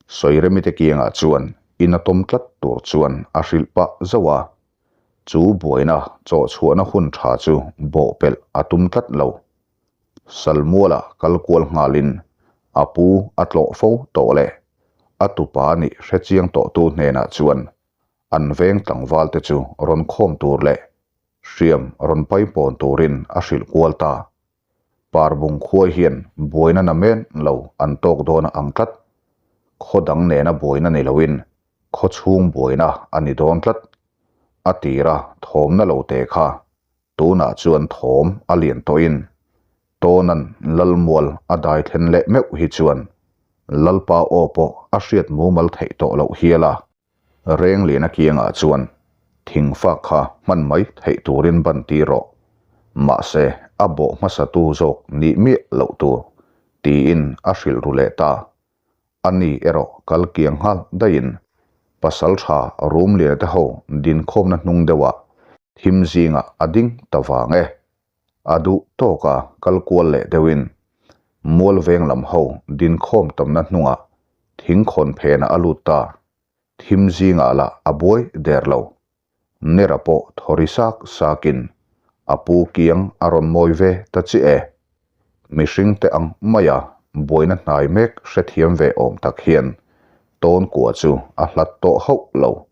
Sawiremite kiangah chuan in a tawm tlat tur chuan a hrilh pah zauh a, chu buaina chawhchhuahna hun tha chu bawhpelh a tum tlat lo. Salmuala kal kual nghalin a pu a tlawh fo tawh leh a tupa nih hrechiang tawhtu hnenah chuan an veng tlangvalte chu rawn khawm tur leh hriam rawn paipawn turin a hrilh kual ta. Parbung khua hian buaina na men lo an tawk dawn a ang tlat. Khaw dang nena buaina ni loin khaw chhung buaina a ni dawn tlat. A tira thawmna lo te kha tunah chuan thawm a lian tawhin Tawnan Lalmual a dai thlen leh meuh hi chuan Lalpa aw pawh a hriat mumal theih tawh loh hial a. Rengliana kiangah chuan thingfak kha hman mai theih turin ban tir rawh, mahse a bawh hmasatu zawk nih miah loh tur, tiin a hrilh ru leh ta. A ni erawh kal kiang nghal daihin pasaltha Rumliana te ho dinkhawmna hnung deuhah thim zingah a ding ta vang e. A duh tawka kal kual leh deuhin mual veng lam ho dinkhawm tamna hnungah thingkhawn phenah a lut ta. Thim zingah lah a buai der lo. Nera pawh thawri sak sakin a pu kiang a rawn mawi ve ta chiah e. Mihring te ang maia buaina hnai mek hrethiam ve awm tak hian Tawnkua chu a hlat tawh hauh lo.